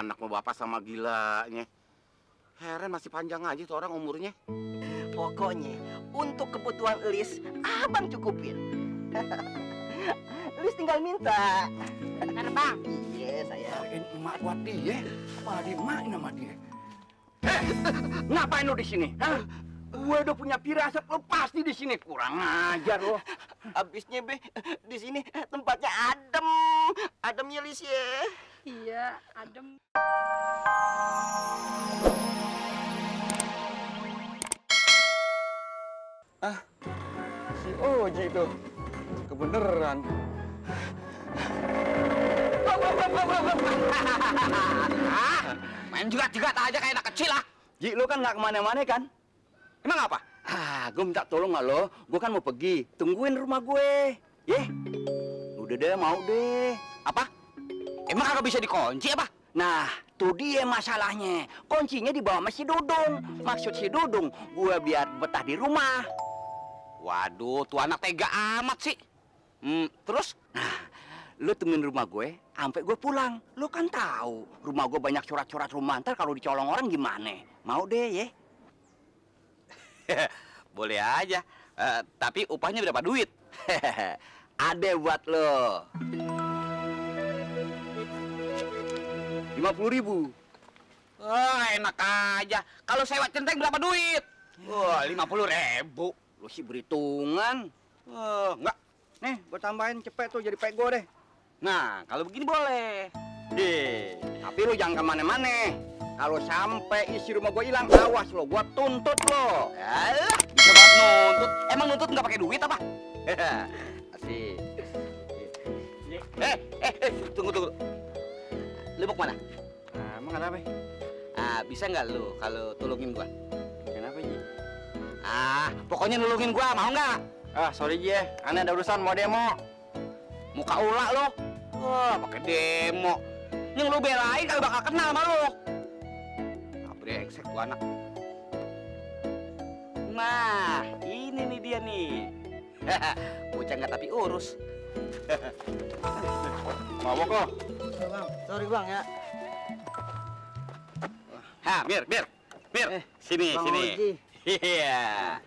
anak mau bapak sama gilanya. Heran masih panjang aja tuh orang umurnya. Pokoknya untuk kebutuhan Elis, abang cukupin. Elis tinggal minta. Bener bang. Iya sayang. Emak buat dia, malah dimain sama dia. Ngapain lo di sini? Hah? Gue udah punya firasat lo pasti di sini. Kurang ajar lo. Abisnya be, di sini tempatnya adem, ademnya Lis ya. Iya, adem. Si Oji itu kebeneran. Main juga aja kayak anak kecil lah. Ji, lo kan nggak kemana-mana kan? Emang apa? Gue minta tolong nggak lo? Gue kan mau pergi. Tungguin rumah gue. Ye? Udah deh, mau deh. Apa? Emang kagak bisa dikunci apa? Nah, tuh dia masalahnya. Kuncinya di bawah si Dudung. Maksud si Dudung, gue biar betah di rumah. Waduh, tuh anak tega amat sih. Terus? Nah, lo temuin rumah gue, sampai gue pulang. Lo kan tahu, rumah gue banyak surat-surat rumah. Ntar kalau dicolong orang gimana? Mau deh, ye? Boleh aja. Tapi upahnya berapa duit? Ada buat lo. 50.000. Wah, enak aja. Kalau sewa centeng berapa duit? Wah, 50.000. Lo sih berhitungan. Enggak. Nih, gue tambahin cepet tuh jadi pego deh. Nah, kalau begini boleh. Tapi lo jangan kemana-mana. Kalau sampai isi rumah gue hilang, awas lo, gue tuntut lo. Alah, bisa banget nuntut. Emang nuntut nggak pakai duit apa? Asik. Tunggu. Lu mau kemana? Emang kenapa? Bisa nggak lu kalau tolongin gua? Kenapa, Ji? Pokoknya nolongin gua, mau nggak? Sorry, Ji ya. Aneh ada urusan mau demo. Muka ulak lo. Wah, pakai demo. Yang lu belain kagak bakal kenal sama lu. Brengsek tuh anak. Nah, ini nih dia nih. Bocah nggak tapi urus. Mabok lo. Bang, sorry bang ya. Mir. Sini. Bang Oji. Iya.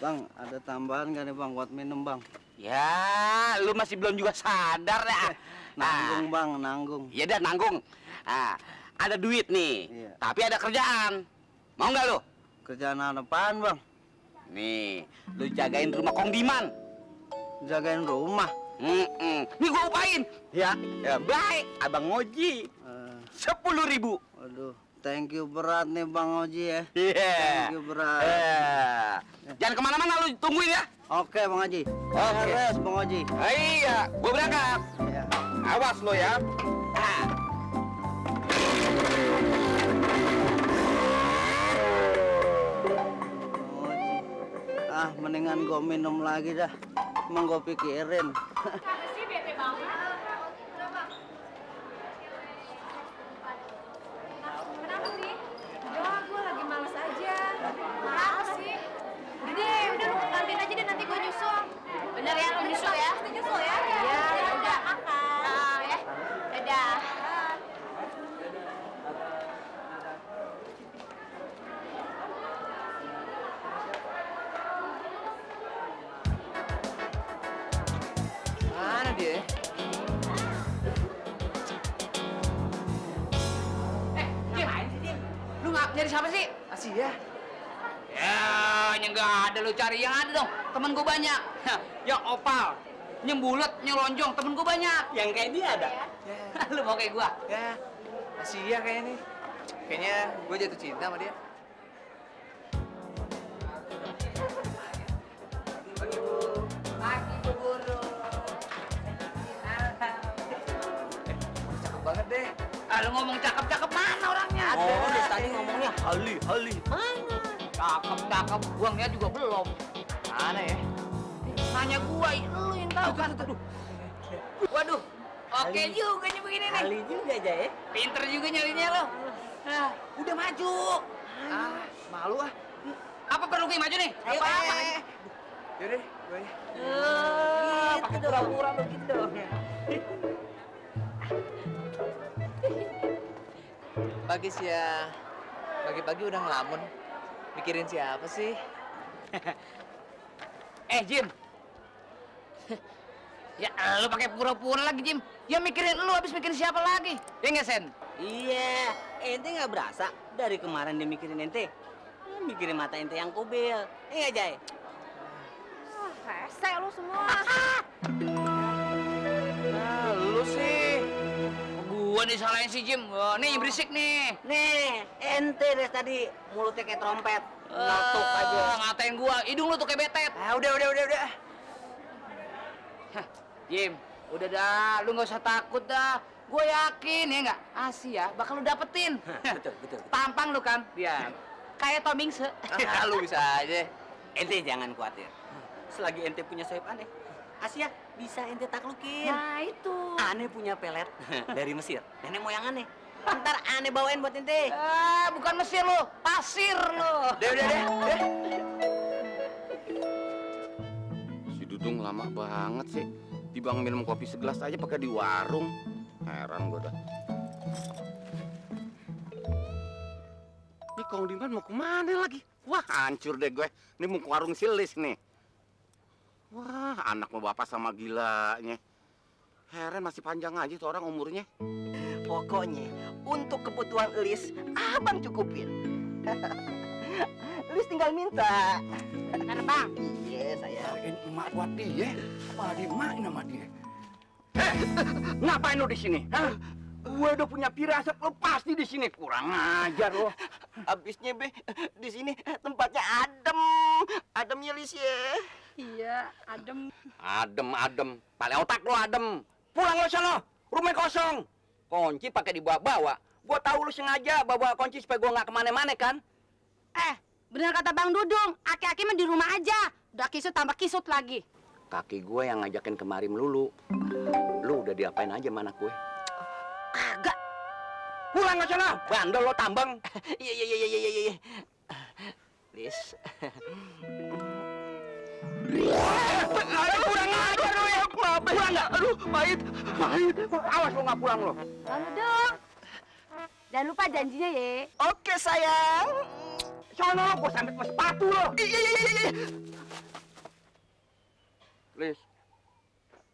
Bang, ada tambahan gak nih bang buat minum bang? Ya, lu masih belum juga sadar ya. Nanggung bang, nanggung. Iya dah, nanggung. Ada duit nih, Iya. tapi ada kerjaan. Mau nggak lu? Kerjaan apaan bang? Nih, lu jagain rumah Kong Diman. Jagain rumah. Nih gua upain. Ya baik, Abang Oji. 10.000. Waduh, thank you berat nih bang Oji ya. Iya. Thank you berat. Jangan kemana-mana, lu tungguin ya. Oke bang Oji. Oke. Beres bang Oji. Iya, gua berangkat. Ya. Awas lo ya. Bang Oji. Mendingan gue minum lagi dah. Emang gue pikirin. Kenapa sih bete banget? Kenapa sih? Udah, gue lagi males aja. Kenapa sih? Udah lu ke kantin aja deh, nanti gue nyusul. Bener ya, lu nyusul ya? Nyusul ya? Iya, udah makan. Ya, dadah. Mana dia? Gimana sih, Jim? Lu nyari siapa sih? Asih ya. Ya, yang nggak ada lu cari yang ada dong. Temen gua banyak. Yang opal, yang bulat, yang lonjong. Temen gua banyak. Yang kayak dia ada. Lu mau kayak gua? Ya, Asih ya kayaknya nih. Kayaknya gue jatuh cinta sama dia. Pagi Bu Guru. Cakep banget deh. Lu ngomong cakep-cakep mana orangnya? Dari tadi ngomongnya hali. Mana? Cakep. Gua ngeliat juga belum. Mana ya? Nanya gua, lu yang tahu kan. Waduh, oke juga nih begini nih. Hali juga aja ya. Pinter juga nyarinya lo. Udah maju. Malu ah. Apa perlu gue maju nih? Ayo, Apa? Yaudah, gue. Pakai pura-pura begitu. Pagi sih ya. Pagi-pagi udah ngelamun. Mikirin siapa sih? Jim. Ya, lu pakai pura-pura lagi, Jim. Ya mikirin lu, habis mikirin siapa lagi? Ya nggak, Sen? Iya, ente nggak berasa dari kemarin dia mikirin ente. Mikirin mata ente yang kubil. Iya, Jay. Rese lu semua. Nah, lu sih. Gua nih salahin si Jim. Wah, nih yang berisik nih. Nih, ente dari tadi mulutnya kayak trompet. Notok aja. Ngatain gua, hidung lu tuh kayak betet. Ah, udah. Hah, Jim, udah dah, lu nggak usah takut dah. Gue yakin ya nggak, Asia bakal lu dapetin. Betul. Tampang lu kan, dia kayak Tom Hanks. Lu bisa aja. Ente jangan khawatir. Selagi ente punya sayap aneh, Asia bisa ente taklukin. Nah itu. Aneh punya pelet dari Mesir. Nenek moyang aneh. Ntar aneh bawain buat ente. Bukan Mesir lu, pasir lu. Udah. Si Dudung lama banget sih. Dibang minum kopi segelas aja pakai di warung. Heran gue dah. Ini Kong Diman mau kemana lagi? Wah, hancur deh gue. Ini mau ke warung Silis nih. Wah, anak mau bapak sama gilanya. Heran masih panjang aja tuh orang umurnya. Pokoknya untuk kebutuhan Elis, abang cukupin. Elis tinggal minta. Bener bang. Iya sayang. Emak buat dia, malah dimain sama dia. Ngapain lo di sini? Hah? Gue udah punya firasat, lo pasti di sini. Kurang ajar lo. Abisnya be, di sini tempatnya adem ya Lis ya. Iya, adem. Adem. Paling otak lo adem. Pulang lo sana, rumah kosong. Kunci pakai dibawa-bawa. Gue tahu lo sengaja bawa kunci supaya gue nggak kemana-mana kan? Bener kata Bang Dudung, aki-aki mah di rumah aja. Udah kisut tambah kisut lagi. Kaki gue yang ngajakin kemari melulu. Lu udah diapain aja sama anak gue? Kagak. Pulang ke sana, bandel lo tambang. Iya. Lis. Kurang ajar lo ya. Pulang nggak? Aduh, pahit. Awas lo nggak pulang lo. Bang Dudung. Jangan lupa janjinya ya. Oke sayang. Sono, gue sampai ke sepatu lo. Iya. Lis,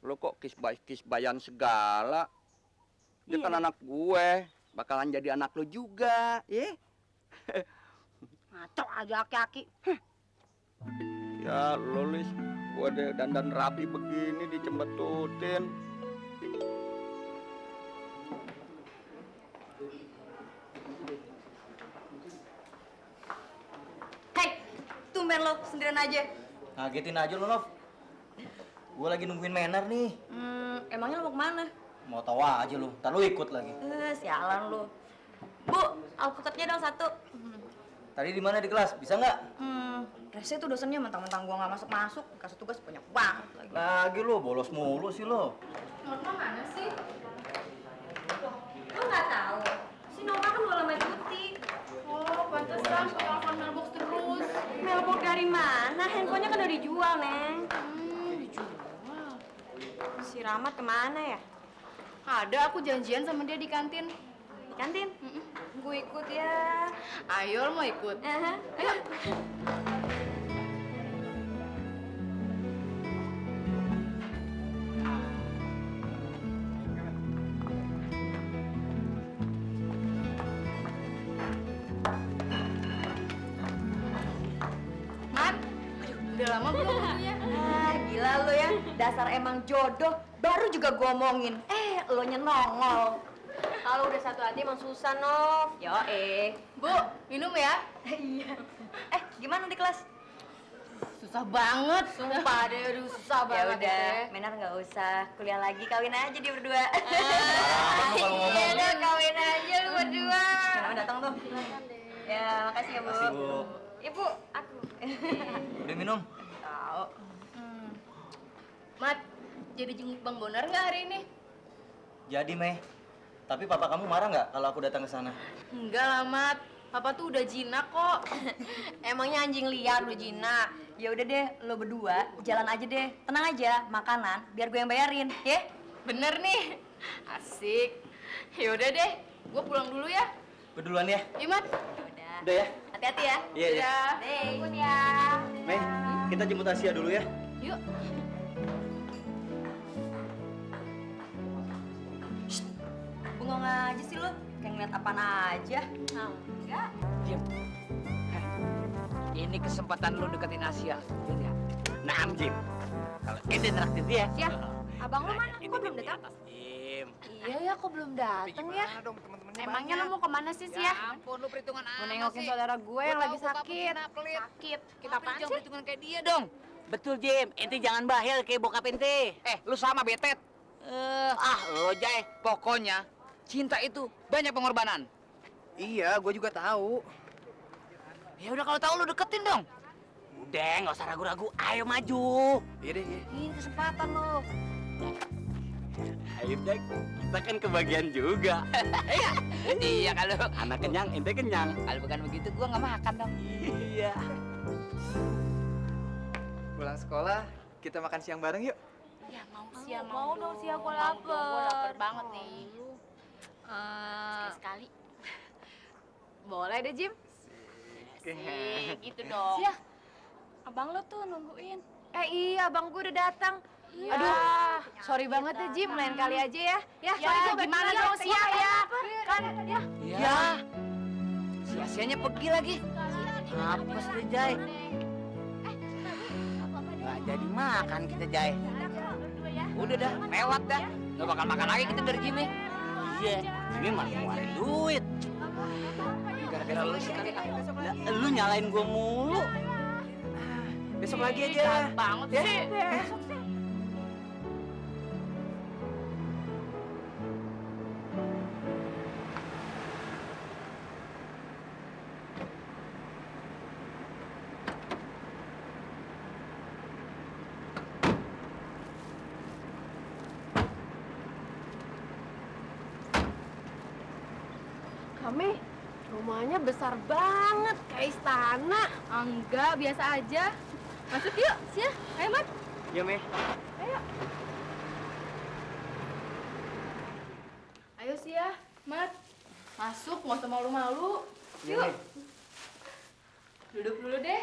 lo kok kisbayan segala? Dia kan anak gue, bakalan jadi anak lo juga, ya? Ngaco aja aki-aki. Ya lo Lis, gue deh dandan rapi begini dicembetutin. Hei, tumben lo sendirian aja. Ngagetin aja lo, Nov. Gue lagi nungguin Mener nih. Emangnya lo mau kemana? Mau tahu aja lu, ntar lu ikut lagi. Sialan lo. Bu, alpukatnya dong satu. Tadi di mana di kelas? Bisa nggak? Rese tuh dosennya mentang-mentang gua nggak masuk-masuk, kasih tugas banyak banget lagi. Lagi lu, bolos mulu sih lo. Norma mana sih? Lo nggak tahu? Si Norma kan udah lama cuti. Oh, pantesan telepon mailbox terus. Mailbox dari mana? Handphonenya kan udah dijual, Neng. Dijual? Si Rahmat kemana ya? Ada, aku janjian sama dia di kantin. Di kantin? Gue ikut ya. Ayo, lo mau ikut? Ayo. Mat, udah lama belum waktunya? Gila lo ya, dasar emang jodoh. Baru juga gue omongin, lo nongol. Kalau udah satu hati emang susah, Nov. Yo, Bu, minum ya? Iya. Gimana di kelas? Susah banget. Sumpah deh, aduh susah banget. Ya udah, Mener nggak usah. Kuliah lagi, kawin aja dia berdua. Iya deh, kawin aja lu berdua. Selamat datang tuh. Ya, makasih ya, Bu. Makasih, Bu. Ibu, aku. Udah minum? Tahu. Mat, jadi jenguk Bang Bonar nggak hari ini? Jadi, Mei. Tapi papa kamu marah nggak kalau aku datang ke sana? Enggak lah, Mat. Papa tuh udah jinak kok. Emangnya anjing liar lu jinak? Ya udah deh, lo berdua jalan aja deh. Tenang aja, makanan biar gue yang bayarin, ya? Bener nih. Asik. Ya udah deh, gue pulang dulu ya. Gue duluan ya. Iya, Mat. Udah. Udah ya? Hati-hati ya. Iya, iya. Deh. Pun ya. Mei, kita jemput Asia dulu ya. Yuk. Bengong aja sih lu. Kayak ngeliat apaan aja. Enggak. Jim. Ini kesempatan lu deketin Asia. Iya. Nah, Jim. Kalau ente traktir dia. Ya, abang lu mana? Kok belum datang? Jim. Iya ya, kok belum datang ya? Gimana dong teman-temannya? Emangnya lu mau kemana sih, Ya ya? ampun, lu perhitungan Mau nengokin saudara gue yang lagi sakit. Sakit. Kita apaan Jangan sih? perhitungan kayak dia dong. Betul, Jim. Ente jangan bahel kayak bokap ente. Lu sama betet. Lo Jay. Pokoknya cinta itu banyak pengorbanan. Iya, gue juga tahu. Ya udah kalau tahu lu deketin dong. Udah, nggak usah ragu-ragu. Ayo maju. Iya deh, iya. Ini kesempatan lu. Ayo deh, kita kan kebagian juga. Iya kalau Anak kenyang, ente kenyang. kalau bukan begitu gua nggak makan dong. Iya. Pulang sekolah, kita makan siang bareng yuk. Ya mau sih, mau dong sih, aku lapar. Gue lapar banget nih. Sekali. Boleh deh, Jim. Gitu dong. Sia, abang lo tuh nungguin. Iya, abang gue udah datang. Aduh, sorry banget ya, Jim. Lain kali aja ya. Ya, sorry gue gimana dong, Sia ya. Kan, ya. Ya. Si Asianya pergi lagi. Apes deh, Jai. Nggak jadi makan kita, Jai. Udah dah, lewat dah. Nggak bakal makan lagi kita dari Jimmy. Iya, ini malah ngeluarin duit. Gara-gara lu sekali. Lah, lu nyalain gua mulu. Besok lagi aja. Banget sih. Kami, rumahnya besar banget, kayak istana. Enggak, biasa aja. Masuk yuk, Sia. Ayo, Mat. Iya, Mei. Ayo. Ayo, Sia. Mat. Masuk, nggak usah malu-malu. Yuk. Duduk dulu deh.